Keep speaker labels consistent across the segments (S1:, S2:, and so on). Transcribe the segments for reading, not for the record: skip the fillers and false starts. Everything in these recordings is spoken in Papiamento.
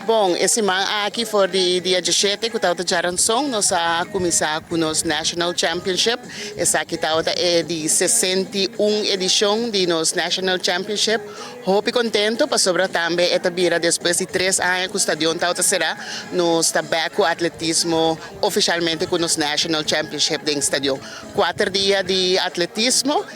S1: Bon, e siman aki for di dia 17 ku tabata djaranson, nos a kuminsá ku nos National Championship. Esaki tabata e di 61 edishon di nos National Championship. Hopi kontentu pasobra tambe e ta bira despues di 3 aña ku stadion tabata será, nos ta back ku atletismo ofisialmente ku nos National Championship den stadion. 4 dia di atletismo,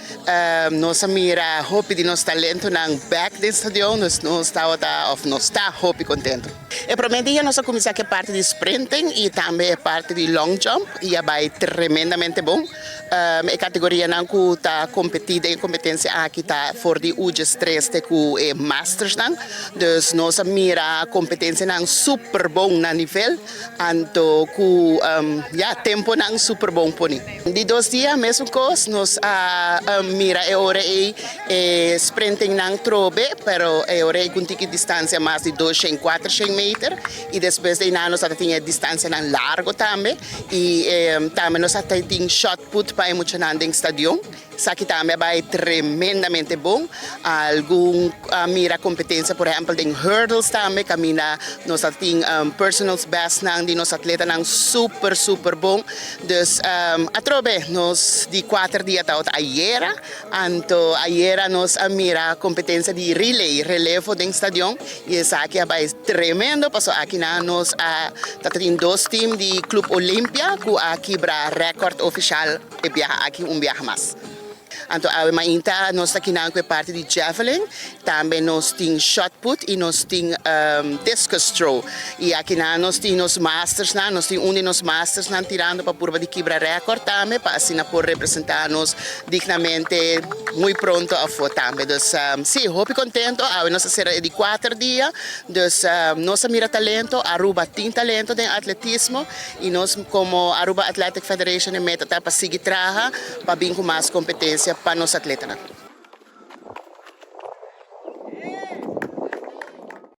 S1: nos a mira hopi di nos talentonan back den stadion, nos tabata of nos ta hopi kontentu. E promé dia nos a kuminsá ku parti di sprinting i tambe parti di long jump i a bai tremendamente bon. E kategorianan ku ta kompetí den kompetensia aki ta for di U13 te ku e masters nan. Dus nos a mira kompetensianan super bon na nivel, anto ku ya temponan super bon poni. Di 2 dia mesun kos, nos a mira e ora e, e sprinting nan trobe, pero e ora e ku tiki distansia mas di 200, 400 meter i despues di einan nos tin distansianan largu tambe i tambe nos tin shot put pa muchanan den stadion. Esaki tambe a bai tremendamente bon. Algun mira kompetensia, por ehèmpel, den hurdles tambe, kaminda nos tin personal best nan di nos atletanan super super bon. Dus atrobe nos di 4 dia tabata ayera, anto ayera nos a mira kompetensia di relay, relevo den stadion i esaki a bai tremendo, paso aki na nos a tin dos team di Club Olimpia ku a kibra rekòrt ofisial e biaha aki un biaha mas. Anto awe mainta nos ta akinan ku e parti di javelin, tambe nos tin shot put i nos tin discus throw. I aki nos tin nos masters nan, nos tin un di nos masters nan tirando pa purba di kibra rekòrt tambe, pa asina por representá nos dignamente muy pronto afó tambe. Dus sí, hopi kontentu, awe nos a sera di 4 dia, dus nos a mira talento, Aruba tin talento den atletismo i nos komo Aruba Athletic Federation e meta ta pa sigui traha pa bin ku mas kompetensia pa nos atletanan.